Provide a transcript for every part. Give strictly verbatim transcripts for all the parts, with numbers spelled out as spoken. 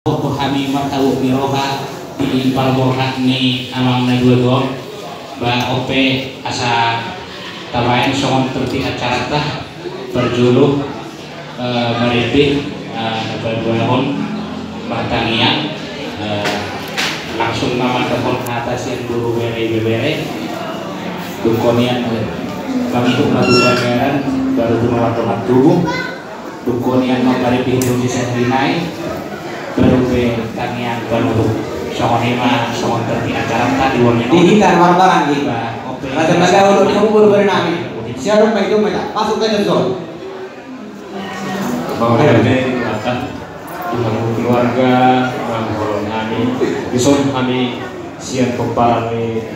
Dohot hami marhabot ni roha di parborhat ni amang na dua on. Ba on pe asa tabaen songon tertib acaranta, parjolo, eh, marende, eh, na paduahon martangiang, eh, langsung ma mandokkon hata sian boru, bere, ibebere. Dungkon i, eh, mangihut ma tu pangeran, baru tu ma mandok tubu. Dungkon i, angka paripihon di sahali nai, baru pe tangiang panutup. Songon i ma, songon tertib acaranta di wong i. Di hita marbarang di ba, oke. Raja Mandau, di kamu baru bari nami. Siarum ma itu, ma masuk ke dalam zone. Mauliate ma di hamu keluarga, mangholongi hami, dison hami sian pomparan ni,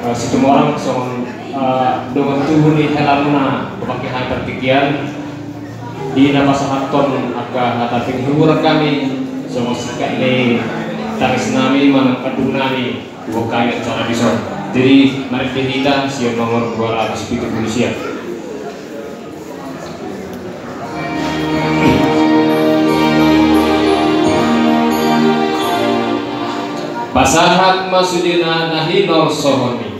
eh, Situmorang, songon, eh, dongan tubu ni helamuna, pake hata tingki an. Di na pasahathon angka hata penghiburan hami, songon singkat ni tangis nami manang kandung nami, tu hami acara dison. Jadi, mari pe hita sian nomor dua ratus pitu pulu sia. Pasahat ma sudena na hinorsohon i.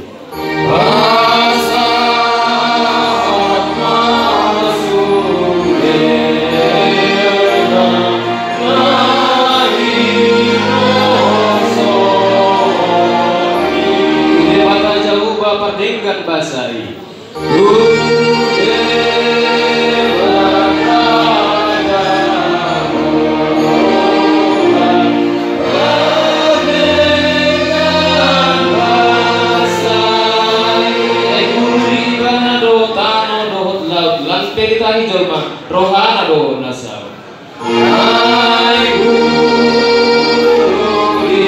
Debata Jahowa pardenggan basa i. Ai guru di ibana do tano dohot laut, lam pe ditahi jolma, rohana do na saut. Ai guru di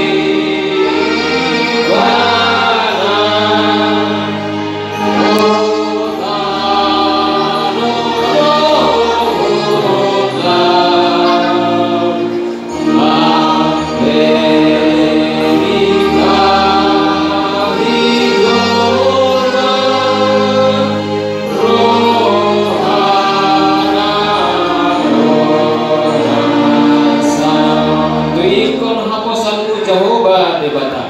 ibana do tano dohot laut. Dung ingkon haposanmu Jahowa Debata.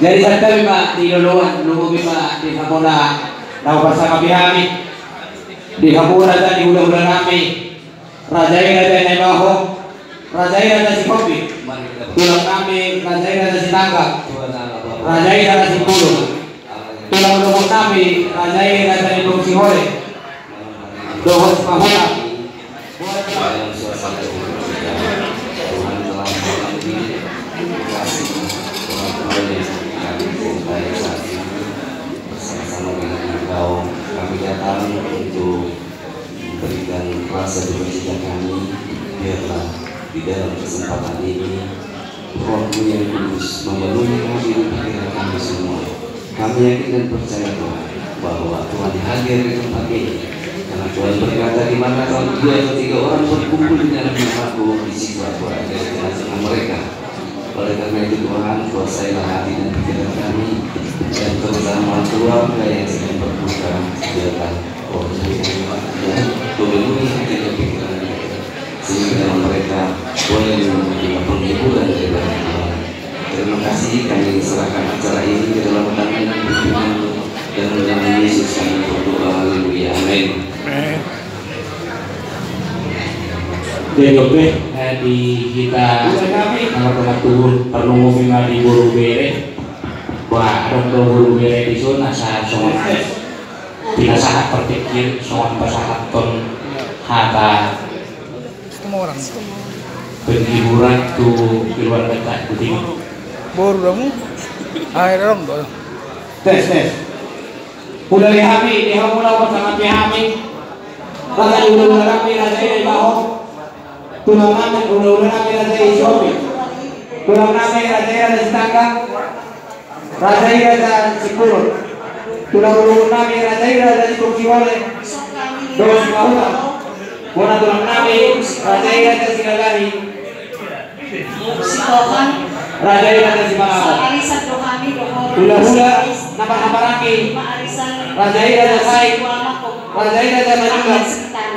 Jadi santabi ma di loloan, lumobi ma di hamuna na huparsangapi hami, di hamuna raja ni hulahula nami. Raja i Raja Naibaho, raja i Raja Sihombing, tulang nami Raja i Raja Sinaga, raja i Raja Simbolon, tulang dohot nami Raja i Raja Nipong Sihole, dohot Sipahona. Bersama-sama dengan engkau, kami datang untuk memberikan rasa duka cita kami. Biarlah di dalam kesempatan ini, Roh-Mu yang Kudus memenuhi hati dan pikiran kami semua. Kami yakin dan percaya, Tuhan, bahwa Tuhan hadir di tempat ini. Karena Tuhan berkata, "Di mana dua atau tiga orang berkumpul di dalam nama-Ku, di situ Aku ada di tengah-tengah mereka." Oleh karena itu, Tuhan, kuasailah hati dan pikiran kami, dan terutama keluarga yang sedang berduka, biarlah Roh-Mu yang memenuhi hati dan pikiran mereka, sehingga mereka boleh menerima penghiburan dari Tuhan. Terima kasih, kami serahkan acara ini ke dalam tangan dan pimpinan dalam nama Yesus kami berdoa. Haleluya. Amin. Jadi oke, eh, di hita na martonga tubu, parlungomi ma di boru bere. Ba adong do boru bere dison asa songon pinasahat partingkian songon pasahathon hata penghiburan tu keluargata tu timur. Boru damu. Akhir dong do. Tes, tes. Hulahula nami, di hamu na pasangapi hami. Raja ni hulahula nami, Raja i Daibaho. Tulang nami, hulahula nami, Raja i Sihombing. Tulang nami, Raja i Raja Sitanggang. Raja i Raja Simbolon. Tulang uluhon nami, Raja i Raja Sitongkibole. Dohot Sipahutar. Bona tulang nami, Raja i Raja Sinagari. Sitohang. Raja i Raja Simangaon. Saarisan do hami dohot. Hulahula na parhahamaranggi. Ima arisan. Raja i Raja Saik. Raja i Raja Madula.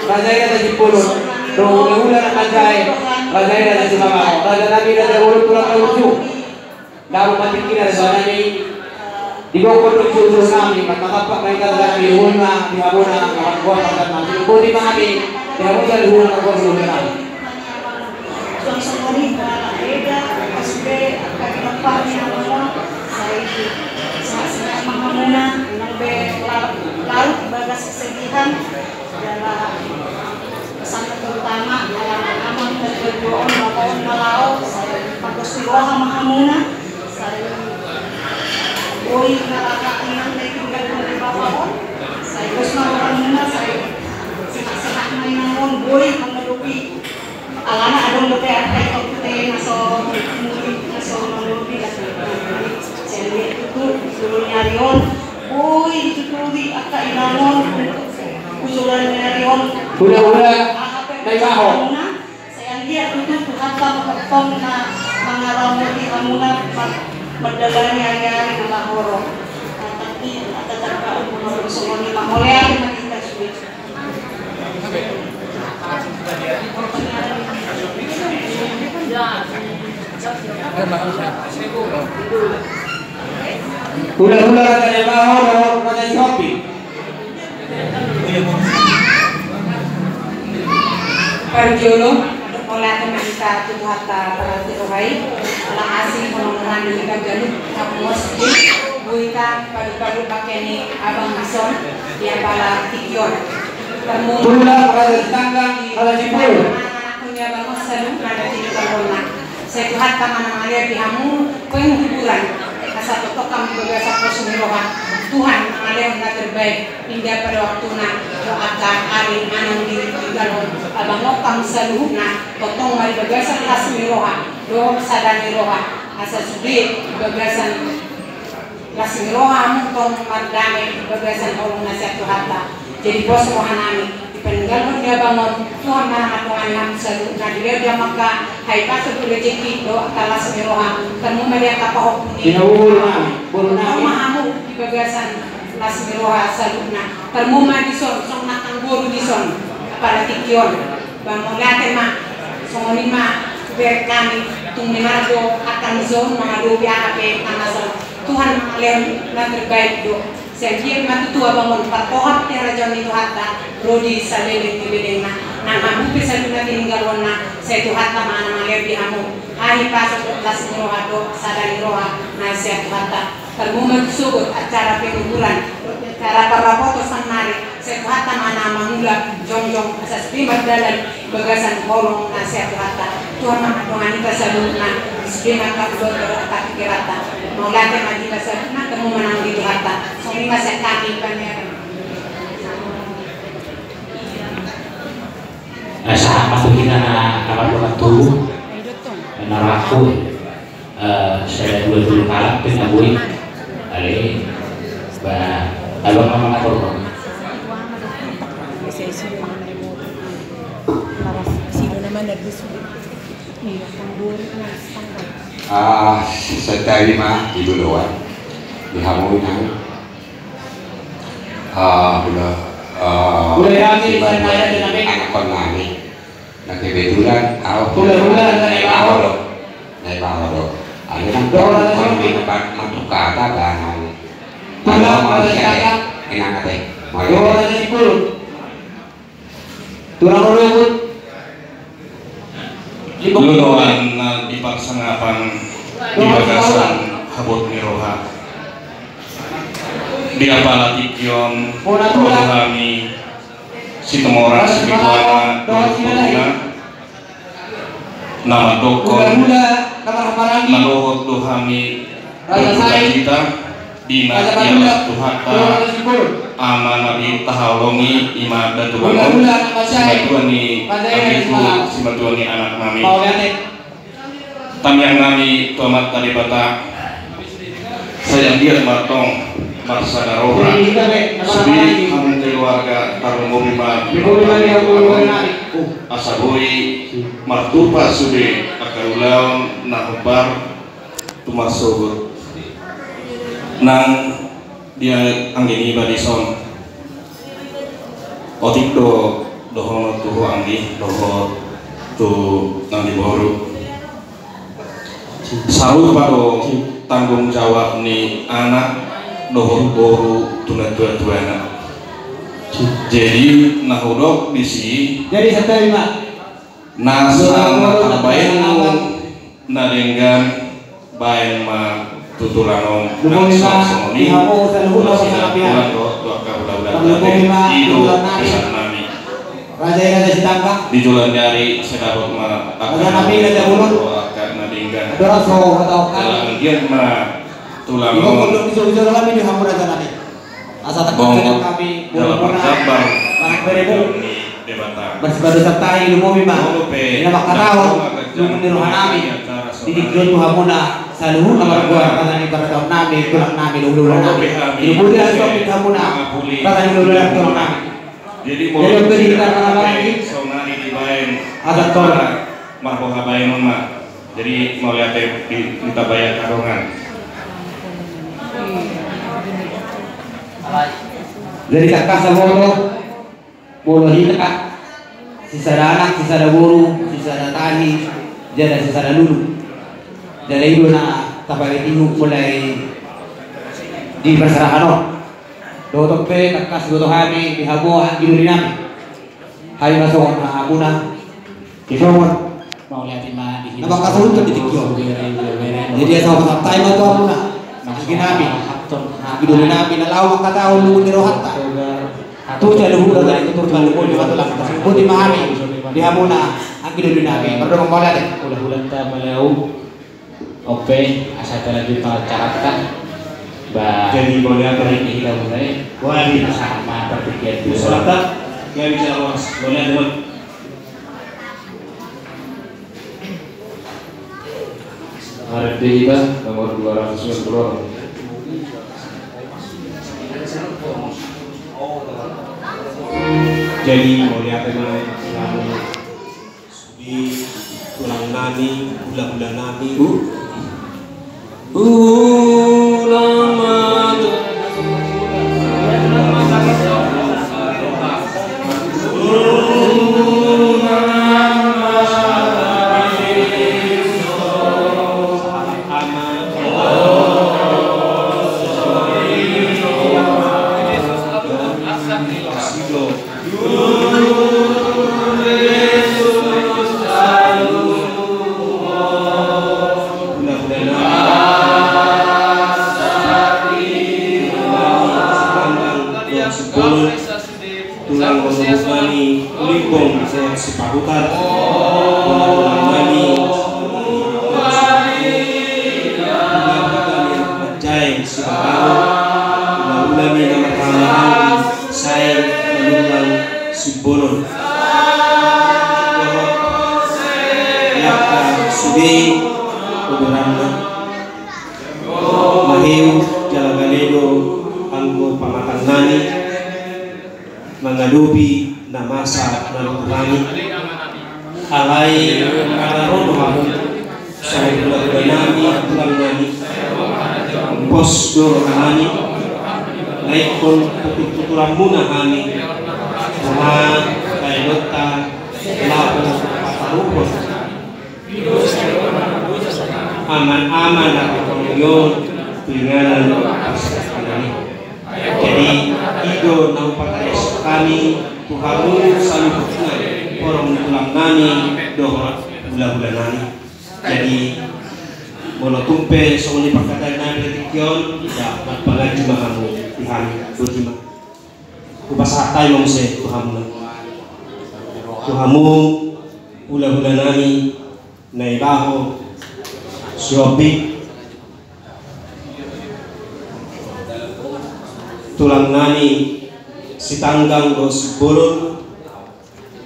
Raja i Raja Simbolon. Dohot hulahula na manjae. Raja i Raja Simangaon. Raja nami Raja Bolon tulang na burju. Dabu matingki na raja nami. Di gokhon do jujur nami, mangkatampak ma hita raja nami, luhutna di hamuna, kawan-kawan raja nami. Boti ma hami di hamuna, luhutna kawan-kawan raja nami. Suang songoni, muara eda, pasude, angka ginapar ni amang on, sai sehat-sehat ma hamuna, unang be larut, larut di bagas kesedihan, jala pesan terutama, ala amang na tuatua on, bapa on na laho, sai pos ni roha ma hamuna, sai boi na laho inang na tinggal di bapa on, sai pos ma rohamuna, sai sehat-sehat ma inang on, boi mangadopi. Alana adong dope angka ito pute na so muri, na so mangadopi, na so mangadopi. Sai anggiat tutu, di jolo ni ari on, boi dituturi angka inang on, di jolo ni ari on. Hulahula Daibaho. Sai anggiat tutu Tuhanta ma tongtong na mangaramoti hamuna, ma-, mandalani ari-ari na laho ro. Nah, tapi, ada tangka umur songon i ma, mauliate ma di hita sude. Hulahula Raja Daibaho, Raja Sihombing. Parjolo, mauliate ma hita tu Tuhanta parhata ni roha i, ala asi honong roha ni hita ganup, na pungos i, boi hita padu-padu bangke ni abang dison, di apala tingki on. Tulang Raja Sitanggang, Raja Simbolon. Anak ni abang on saluhutna na tininggalhonna. Sai Tuhanta ma na mangalehon di hamu penghiburan, asa tongtong hamu di bagasan pos ni roha. Tuhan mangalehon na terbaik, inda pada waktuna, dohot angka ari na naeng ditinggalhon abang on hamu saluhutna, tongtong ma di bagasan las ni roha dohot sada ni roha, asa sude di bagasan las ni roha hamu tong mardame di bagasan holong na sian Tuhanta. Jadi pos roha nami, di paninggalhon ni abang on, Tuhan ma na mandongani hamu saluhutna, dilehon di hamu angka hahipason, rejeki dohot angka las ni roha, tarlumobi ma di angka pahompu ni. Ina boru nami, boru nami. Tongtong ma hamu di bagasan las ni roha saluhutna, tarlumobi ma dison, songon nangkin boru dison, apala tingki on. Ba mauliate ma, songon i ma, tu berek nami, tung nimana do, angka na son, mangadopi aha pe, na son. Tuhan mangalehon na terbaik do. Sai anggiat ma tutu abang on parhohap di harajaon ni Tuhanta, ro di saleleng ni lelengna. Nang hamu pe saluhutna tininggalhonna, sai Tuhanta ma na mangalehon di hamu hahipason dohot las ni roha dohot sada ni roha na sian Tuhanta. Tarlumobi ma tu sogot acara penguburan, acara parrapoton sannari, sai Tuhanta ma na mangula jongjong asa sude mardalan di bagasan holong na sian Tuhanta. Tuhan ma mandongani hita saluhutna, sude ma angka ulaonta dohot angka pingkiranta. Mauliate ma di hita saluhutna, tarlumobi ma nang di Tuhanta. Songon i ma sian hami paniaran. Sahat ma tu hita na, na marhormat tu, na raku. Eh, sada dua tolu halak pe na boi. Ale, ba, abang ma mangatur. Ah, santabi ma di joloan. Di hamu inang. Ah, hula, ah, hula nami, hula nami. Anakkon nami. Na kebetulan, au. Hula-hula, na i baho do. Na i baho do. Tulang Raja Sipul. Tulang Raja Sipul. Tulang Raja Sipul. Tulang Raja Sipul. Loloan na di parsangapan di bagasan habot ni roha. Di apala tingki on ro hami Situmorang Sibituana dohot Boruna na mandokkon na dohot do hami berduka cita di na dialap Tuhanta ama na di tahaholongi, i ma Datu Bangun, simatua ni anggiku, simatua ni anak nami. Tangiang nami tu Amanta Debata, sai anggiat ma antong marsada roha sude hamu keluarga, tarlumobi ma asa boi martupa sude angka ulaon na hombar tu marsogot. Nang di anggi niba dison. Otik do dohonon tu ho anggi dohot tu nang di boru. Sarupa do tanggung jawab ni anak dohot boru tu natuatuana. Jadi na hudok disi. Jadi santabi ma. Nasa na tarbaen na denggan baen ma tu tulang on. Nang songon i, masihapulan dohot tu angka hulahula nami, i do pesan nami. Raja i Raja Sitanggang. Di joloan ni ari sai dapot ma angka na denggan. Jala anggiat ma tulang on. Asa tangkas hami dalam parjambar ni Debata. Marsipadu santabi, lumobi ma. Ina mangkatahon lungun ni roha nami di tingki on tu hamuna saluhutna margoar, raja ni partaon nami, tulang nami, hulahula nami. Di budi asa topik hamuna, raja ni hulahula tulang nami. Jadi on pe di hita na lagi asa tor marboha baenon ma. Jadi mauliate di, di tabayan adongan. Jadi tangkas saboto molo hita sisada anak, sisada boru, sisada tahi, jala sisada lulu. Jadi i do na tapaihut mulai di parserahan on. Dohot on pe tangkas boto hami di hamu anggi doli nami. Hami ma songon hamuna. Di songon. Mauliate ma di hita. Na mangkasuhut di tingki on. Jadi asa hupasahat hami ma tu hamuna. Anggi nami. Anggi doli nami na laho mangkatahon lungun ni rohanta tu saluhutna, tu tutur na lumobi ma tulang. Pasahat ma hami di hamuna anggi doli nami. Mardongan mauliate. Hulahulanta ma laho. On pe, asa talanjut ma acaranta. Ba, jadi mauliate ma di hita mulai. Wah, di pasahat ma partingkian tu. Pasahat ma, gabe jala horas. Mauliate ma. Marende hita nomor dua ratus sembilan puluh. Jadi mauliate ma. Sude tulang nami, hulahula nami. Ulang ma. Tulang Rorobot nami, Limbong dohot Sipahutar, tulang nami, Manjae Sibararo, hulahula nami na marhaha-, Sae Manurang Simbolon. Dohot di angka sude pomparanna, maheu jala gale do anggo pamatang nami mangadopi na masa na ro tu hami. Alai anggo na ro tu hami, sai hulahula nami, tulang nami, pos do roha nami, na ingkon tutur-tuturanmuna hami, roha baenonta laho pataruhon. Aman-aman na parhorong i on tu inganan parsirangan i. Jadi i do na hupatarasihon hami tu hamu saluhutna horong ni tulang nami dohot hula-hula nami. Jadi molo tung pe songon i pangkataion nami di tingki on, da marpanganju ma hamu di hami. Boti ma. Hupasahat hami ma muse tu hamu, tu hamu hula-hula nami na ibaho Sihombing, tulang nami Sitanggang dohot Simbolon,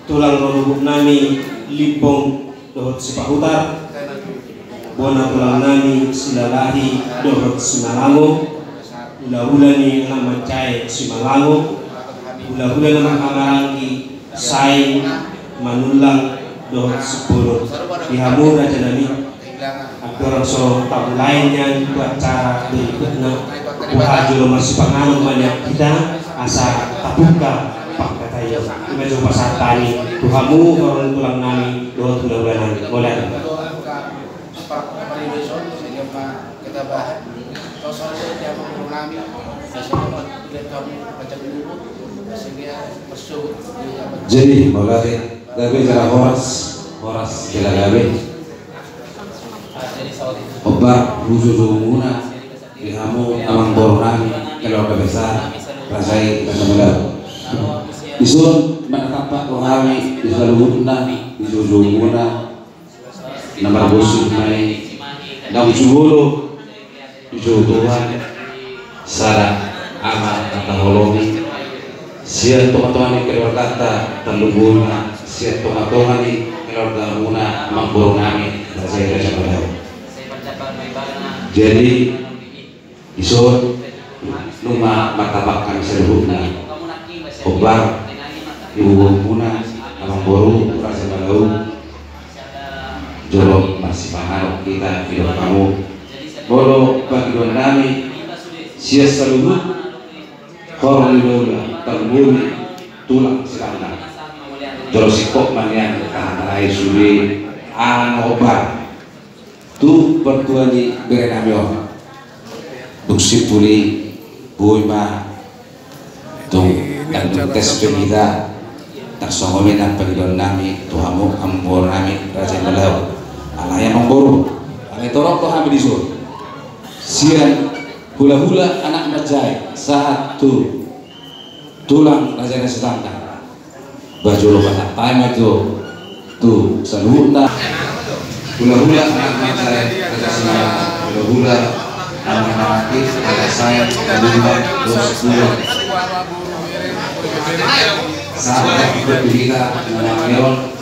tulang rorobot nami Limbong dohot Sipahutar, bona tulang nami Silalahi dohot Simalango, hula-hula ni anak manjae Simalango, hula-hula na marhaha maranggi Sain, Manullang dohot Simbolon. Di hamu raja nami, andorang so tamulai nian tu acara berikutna, boha jolo marsipanganon ma nian hita asa tabuka pangkataion. I ma jolo pasahat hami tu hamu horong tulang nami dohot hula-hula nami. Mauliate. Jadi mauliate. Gabe jala horas, horas jala gabe. Hombar hajuhujuonmuna di hamu amangboru nami, keluarga besar Raja i Raja Malau. Dison marnatampak do hami di saluhutna di hajuhujuonmuna na marbosur nai naung jumolo dijou Tuhan sada ama na taholongi sian tongatonga ni keluarganta, tarlumobi ma sian tongatonga ni keluargamuna amangboru nami Raja i Raja Malau. Jadi dison nunga marnatampak hami saluhutna hombar hajuhujuonmuna amangboru Raja Malau. Jolo marsipanganon hita di hamu. Molo pangidoan nami sian saluhut horong ni hula-hula, tarlumobi tulang Sitanggang, jolo singkop ma nian tahatai sude ala na hombar tu partua ni bere nami on. Dung simpul i boi ma tung tanggung tes pe hita. Tarsongon i nang pangidoan nami tu hamu amangboru nami Raja i Malau. Alai amangboru, alai torop do hami dison sian hula-hula anak manjae sahat tu tulang Raja i Sitanggang. Ba jolo pasahat hami ma jo tu saluhutna hula-hula anak manjae Raja Simanjuntak, hula-hula anak manjae Raja Sain, hula-hula dos hula. Sahat tu hita na mangihut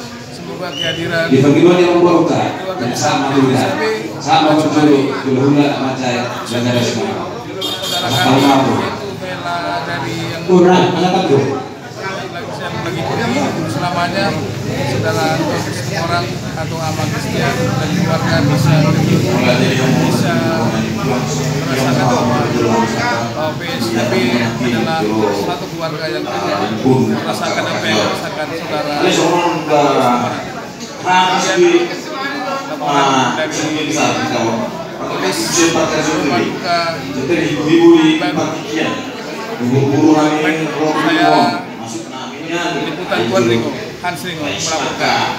di pangidoan ni amangborunta. Sama tu hita, sama tu jolo hula-hula anak manjae Raja Simanjuntak. Sama tu kurang anak tu. Selamanya saudara orang atau anak Kristian dan keluarga bisa bisa merasakan bahwa P S B adalah satu keluarga yang merasakan apa yang dirasakan saudara. Habis di, ah, dari Indonesia, kita, ah, saya Liputan Tuan Ringo, Hans Ringo melaporkan.